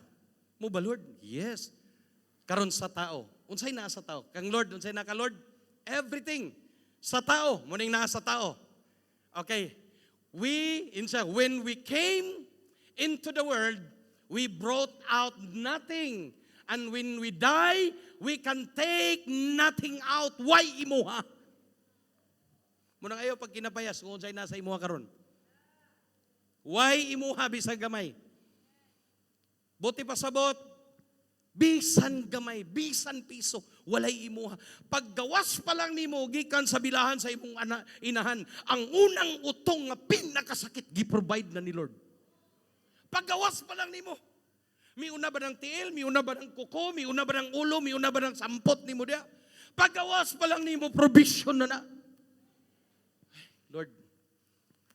mo ba Lord? Yes. Karon sa tao. Unsay naa sa tao? Kang Lord, unsay naa ka Lord? Everything. Sa tao, muning naa sa tao. Okay. We, insa, when we came into the world, we brought out nothing. And when we die, we can take nothing out. Why imuha? Munang ayaw pag kinapayas kung unsay nasa imuha karon. Why imuha bisag gamay? Buti pasabot, Bisan gamay, bisan piso, walay imuha. Paggawas pa lang nimo gikan sa bilahan sa imong inahan, ang unang utong nga pinakasakit gi-provide na ni Lord. Paggawas pa lang nimo, miuna ba ng tiil, miuna ba ng kuko, miuna ba ng ulo, miuna ba ng sampot nimo diya? Paggawas pa lang nimo, provision na na. Ay, Lord,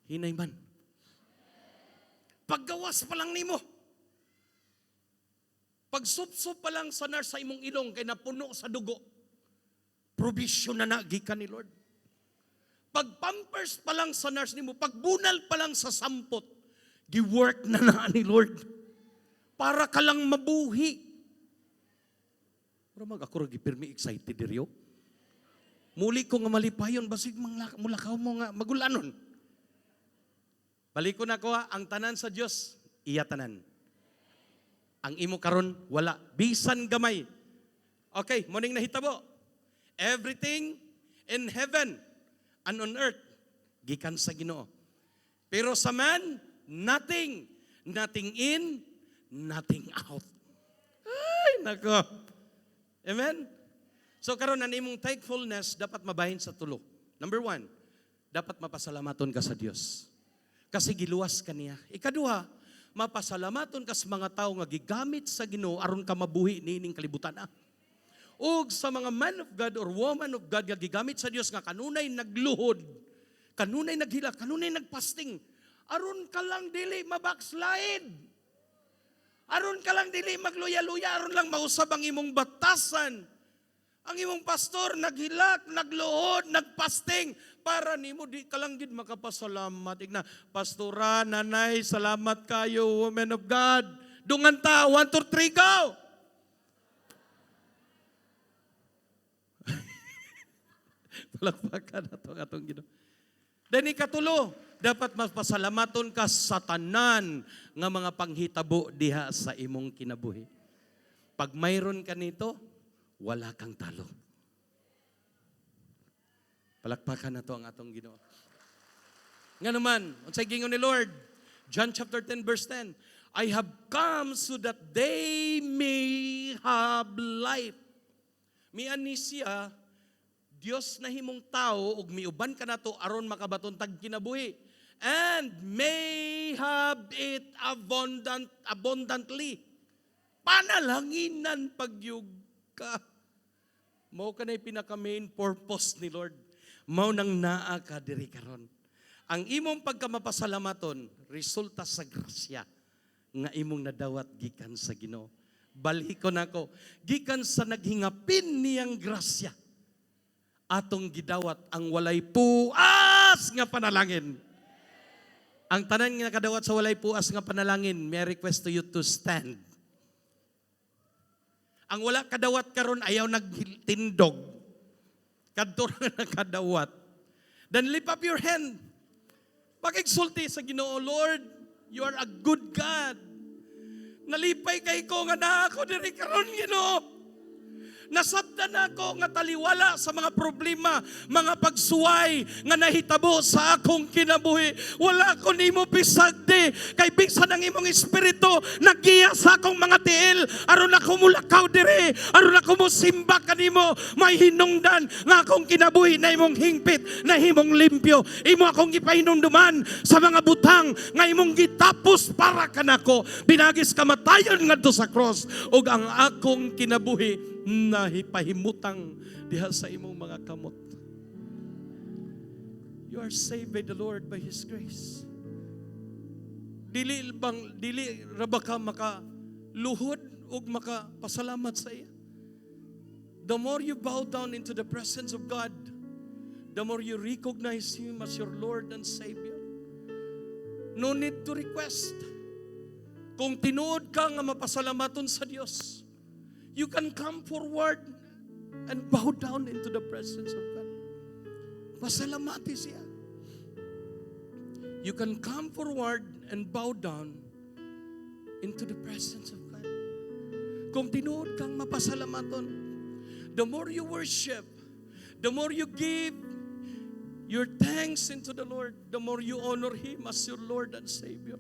hinay man. Paggawas pa lang nimo, pagsupsop pa lang sa nurse sa imong ilong kay napuno sa dugo, provision na na gikan ni Lord. Pag-pampers pa lang sa nurse nimo, pagbunal pa lang sa sampot, gi-work na na ni Lord. Para ka lang mabuhi. Pero mag ako ra gipirmi excited diryo. Muli ko nga malipayon basig mulakaw mo nga magulanon. Balik ko na ko ha, ang tanan sa Dios, iya tanan. Ang imo karon wala bisan gamay. Okay, mao ning nahitabo. Everything in heaven and on earth gikan sa Ginoo. Pero sa man, nothing, nothing in, nothing out. Ay, nako. Amen? So karon ang imong thankfulness dapat mabahin sa tulo. Number one, dapat mapasalamaton ka sa Dios. Kasi giluwas ka niya. Ikaduha, mapasalamaton ka sa mga tao nga gigamit sa Ginoo aron ka mabuhi niining kalibutan. Ah. Ug sa mga man of God or woman of God nga gigamit sa Dios nga kanunay nagluhod, kanunay naghilak, kanunay nagfasting, aron ka lang dili mabackslide. Aron ka lang dili magluya-luya, aron lang mausab ang imong batasan. Ang imong pastor naghilak, nagluhod, nagfasting para nimo di ka lang gid makapasalamat. Igna, pastora, nanay, salamat kayo, woman of God. Dungan ta, 1, 2, 3, go! Palakpakan nato ang atong Ginoo. Then ikatulo, dapat mapasalamaton ka sa tanan nga mga panghitabo diha sa imong kinabuhi. Pag mayroon ka nito, wala kang talo. Palakpakan nato ang atong Ginoo. Nga naman, unsay gingon ni Lord? John chapter 10 verse 10, "I have come so that they may have life." Miani siya, Dios na himong tao ug miuban kanato aron makabaton tag kinabuhi. And may have it abundantly. Panalanginan pagyug ka. Mao kanay pinaka main purpose ni Lord. Mao nang naa ka diri karon. Ang imong pagkamapasalamaton resulta sa grasya nga imong nadawat gikan sa Ginoo. Balikon nako, gikan sa naghingapin niyang grasya atong gidawat ang walay puas nga panalangin. Ang tanan nga nakadawat sa walay puas nga panalangin, may I request to you to stand. Ang wala kadawat karon, ayaw nagtindog. Kadto ra nakadawat. Then lift up your hand. Pakigsulti sa Ginoo, "Lord, you are a good God. Nalipay kay ko nga naa ako diri karon, Ginoo. Nasabtan ako nga taliwala sa mga problema, mga pagsuway nga nahitabo sa akong kinabuhi. Wala ko nimo pisagdi kay bisan ang imong espiritu nagiya sa akong mga tiil aron ako mulakaw diri, aron ako mosimba kanimo. May hinungdan nga akong kinabuhi na imong hingpit, na himong limpyo. Imo akong gipahinumduman sa mga butang nga imong gitapos para kanako pinaagis kamatayon ngadto sa cross ug ang akong kinabuhi nahipahimutang diha sa imong mga kamot." You are saved by the Lord by His grace. Dili bang dili ra ba ka makaluhod ug makapasalamat sa iya? The more you bow down into the presence of God, the more you recognize Him as your Lord and Savior. No need to request. Kung tinuod ka nga mapasalamaton sa Dios, you can come forward and bow down into the presence of God. Pasalamati siya. You can come forward and bow down into the presence of God. Kung tinuod kang mapasalamaton, the more you worship, the more you give your thanks into the Lord, the more you honor Him as your Lord and Savior.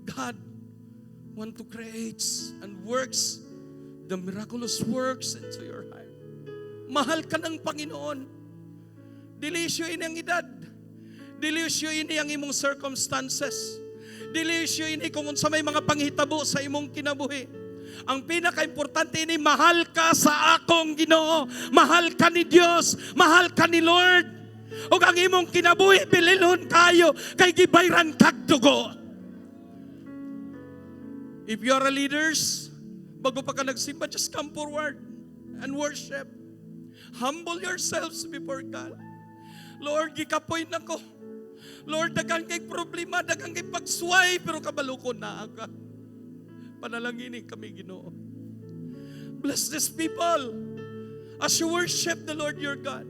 God want to create and works The miraculous works into your heart. Mahal ka ng Panginoon. Dili issue ini ang edad. Dili issue ini ang imong circumstances. Dili issue ini kung unsa may mga panghitabo sa imong kinabuhi. Ang pinaka-importante ini, mahal ka sa akong Ginoo. Mahal ka ni Dios, mahal ka ni Lord. Ug ang imong kinabuhi bililhon kayo kay gibayran kag dugo. If you are a leaders, bago pa ka nagsimba, just come forward and worship. Humble yourselves before God. Lord, gikapoy na ko. Lord, daghan kay problema, daghan kay pagsuway, pero kabalo ko naa ka. Panalangini kami, Ginoo. Bless these people as you worship the Lord your God.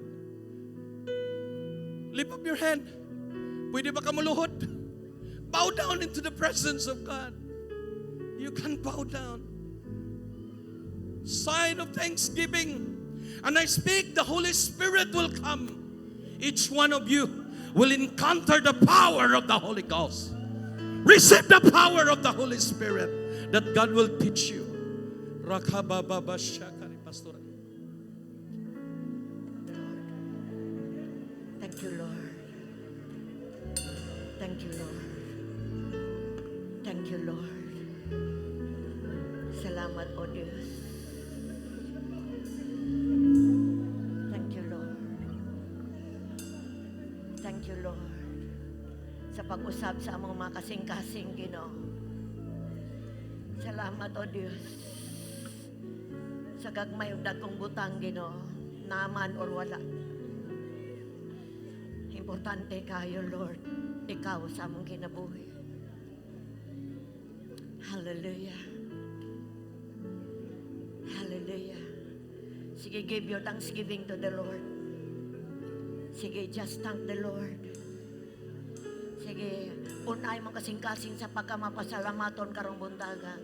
Lift up your hand. Pwede ba ka muluhod? Bow down into the presence of God. You can bow down. Sign of thanksgiving. And I speak, the Holy Spirit will come. Each one of you will encounter the power of the Holy Ghost. Receive the power of the Holy Spirit that God will teach you. Rakababa shakari, Pastor. Lord. Thank you, Lord. Thank you, Lord. Thank you, Lord. Salamat, O Diyos. Thank you, Lord. Thank you, Lord. Sa pag-usab sa among mga kasing-kasing, Ginoo. Salamat, O Diyos. Sa gagmay ug dagkong butang, Ginoo, naman or wala. Importante kayo, Lord, ikaw sa among kinabuhi. Hallelujah. Hallelujah. Sige, give your thanksgiving to the Lord. Sige, just thank the Lord. Sige, pun-ay imong kasing-kasing sa pagkamapasalamaton karong buntaga.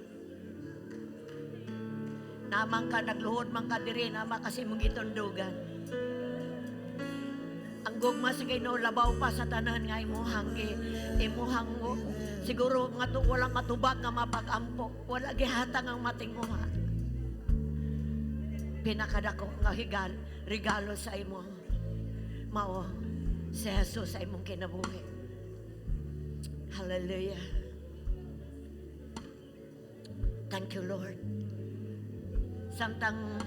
Naa man ka, nagluhod man ka diri, naa man ka sa imong gitundugan. Ang gugma sa Ginoo labaw pa sa tanan nga imuhang siguro nga to, walang matubag nga mapag-ampo, wala gihatag ang matinguha. Pinakadako nga regalo sa imo mao si Jesus sa imong kinabuhi. Hallelujah. Thank you, Lord. Samtang,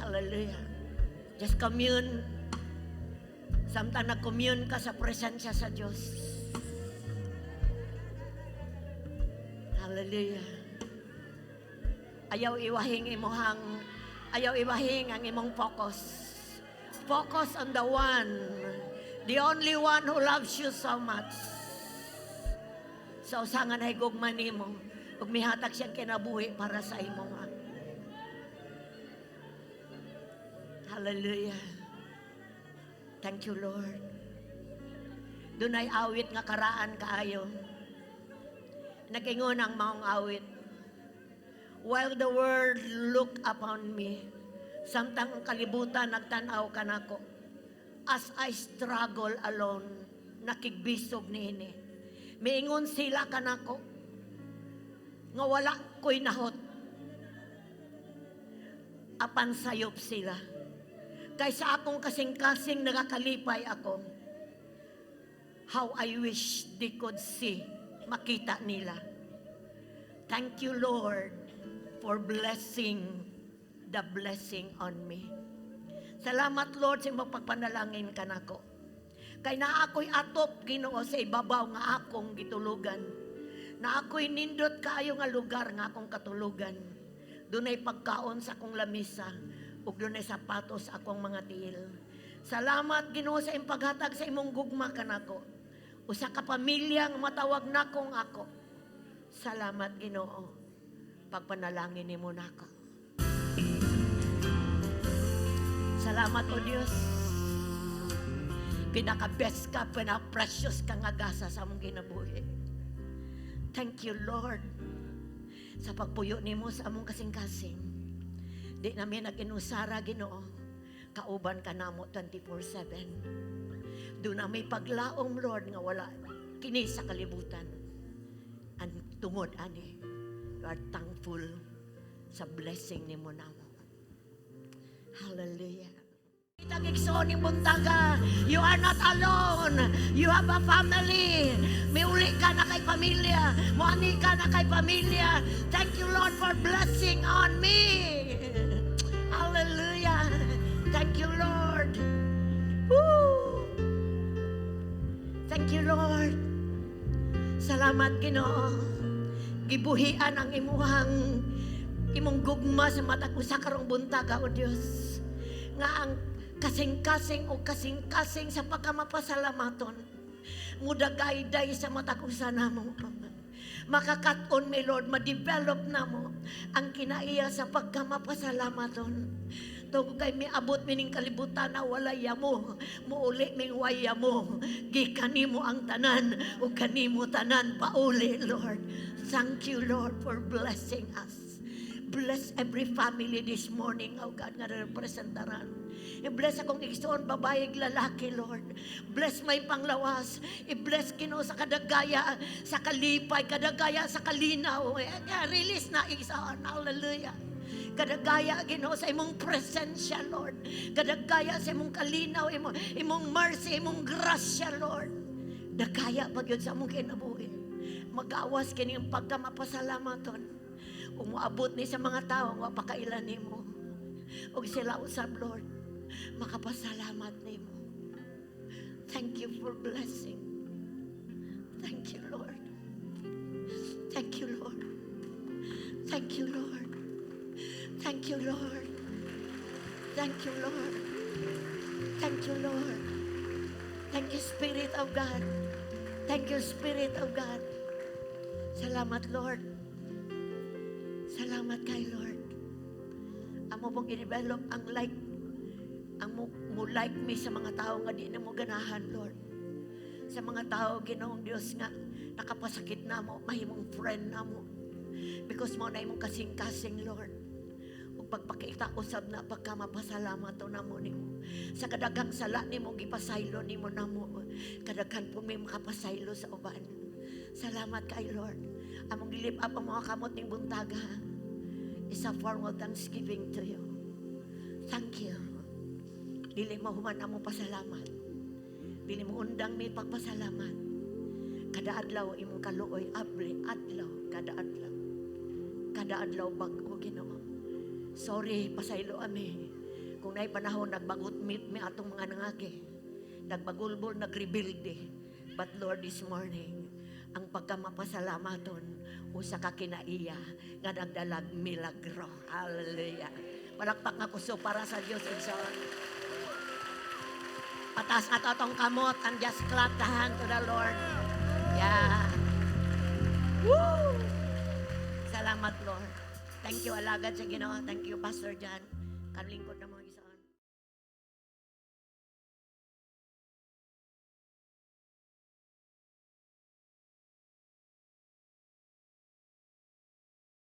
hallelujah. Just commune. Samtang nag-commune ka sa presensya sa Diyos. Hallelujah. Ayaw iwahing ang imong focus. Focus on the one, the only one who loves you so much. Sa usa nga nahigugma nimo, ug mihatag siyang kinabuhi para sa imo nga. Hallelujah. Thank you, Lord. Dunay awit nga karaan kaayo. Nag-ingon ang maong awit. "While the world look upon me," samtang ang kalibutan nagtan-aw kanako, "as I struggle alone," nakigbisog niini. "Miingon sila kanako, nga wala ko'y nahot. Apan sayop sila. Kay sa akong kasing-kasing nagakalipay ako. How I wish they could see," makita nila. "Thank you, Lord, for blessing the blessing on me." Salamat, Lord, sa imong pagpanalangin kanako. Kay naa ako'y atop, Ginoo, sa ibabaw nga akong gitulugan. Naa ako'y nindot kaayo nga lugar nga akong katulugan. Dunay pagkaon sa akong lamisa ug dunay sapatos sa akong mga tiil. Salamat, Ginoo, sa imong paghatag sa imong gugma kanako. Usa ka pamilya nga matawag nakong ako. Salamat, Ginoo. Pagpanalangin nimo nako. Salamat, O Dios. Pinaka-best ka, pinaka-precious ka nga gasa sa among kinabuhi. Thank you, Lord, sa pagpuyo nimo sa among kasing-kasing. Di namin nag-inusara, Ginoo. Kauban ka namo 24/7. Duna mi paglaom, Lord, nga wala kini sa kalibutan. Ang tungod ani, we are thankful. Sa blessing nimo namo. Hallelujah. Kitang igsoon ning buntaga, you are not alone. You have a family. Miuli ka na kay pamilya. Muani ka na kay pamilya. Thank you, Lord, for blessing on me. Hallelujah. Thank you, Lord. Woo! Thank you, Lord. Salamat, Ginoo. Gibuhian ang imuhang imong gugma sa matag usa karong buntaga, o Dios. Nga ang kasing-kasing o kasing-kasing sa pagkamapasalamaton, mudagayday sa matag usa namo. Makakat-on mi, Lord, ma-develop namo ang kinaiya sa pagkamapasalamaton. Tungod kay miabot mining kalibutan na walay yamo, muuli ming way yamo. Gikanimo ang tanan, ug kanimo tanan pauli, Lord. Thank you, Lord, for blessing us. Bless every family this morning, oh God, nga representaran. I-bless akong igsoon, babae, lalaki, Lord. Bless may panglawas. I-bless, Ginoo, sa kadagaya, sa kalipay, kadagaya sa kalinaw. Eh, release na, igsoon. Hallelujah. Kadagaya, Ginoo, sa imong presensya, Lord. Kadagaya sa imong kalinaw, imong mercy, imong grasya, Lord. Dagaya pag yun sa among kinabuhi. Magawas kini ang pagkamapasalamaton. Umuabot ni sa mga tao nga pakailan nimo. Ug sila usab, Lord, makapasalamat nimo. Thank you for blessing. Thank you, Lord. Thank you, Lord. Thank you, Lord. Thank you, Lord. Thank you, Lord. Thank you, Lord. Thank you, Spirit of God. Thank you, Spirit of God. Salamat, Lord. Salamat kay Lord. Amo pong i-develop ang like, ang mo like me sa mga tao nga di na mo ganahan, Lord. Sa mga tao, Ginoong Diyos, nga nakapasakit na mo, mahimong friend na mo. Because mo na imong kasing-kasing, Lord. Ug pagpakita usab na pagka mapasalamat to namo nimo. Sa kadaghang sala nimo gipasaylo nimo namo. Kadaghan po may makapasaylo sa uban. Salamat kay Lord. Among gilift up ang mga kamot ning buntaga is a form of thanksgiving to you. Thank you. Dili mo human among pasalamat. Dili mo undang mi pagpasalamat. Kada adlaw imong kaluoy abli adlaw, kada adlaw. Kada adlaw bag-o, Ginoo. Sorry, pasaylo ami. Kung naay panahon nagbagot meet mi atong mga nangagi. Nagbagulbol, nagrebelde. But Lord, this morning, ang pagkamapasalamaton usa ka kinaiya nga nagdalag milagro. Hallelujah. Palakpak nga kusog para sa Dios, igsoon. Pataas ato atong kamot and just clap the hand to the Lord. Yeah. Woo! Salamat, Lord. Thank you, alagad sa Ginoo. Thank you, Pastor John. Kanlingkod na mga isa.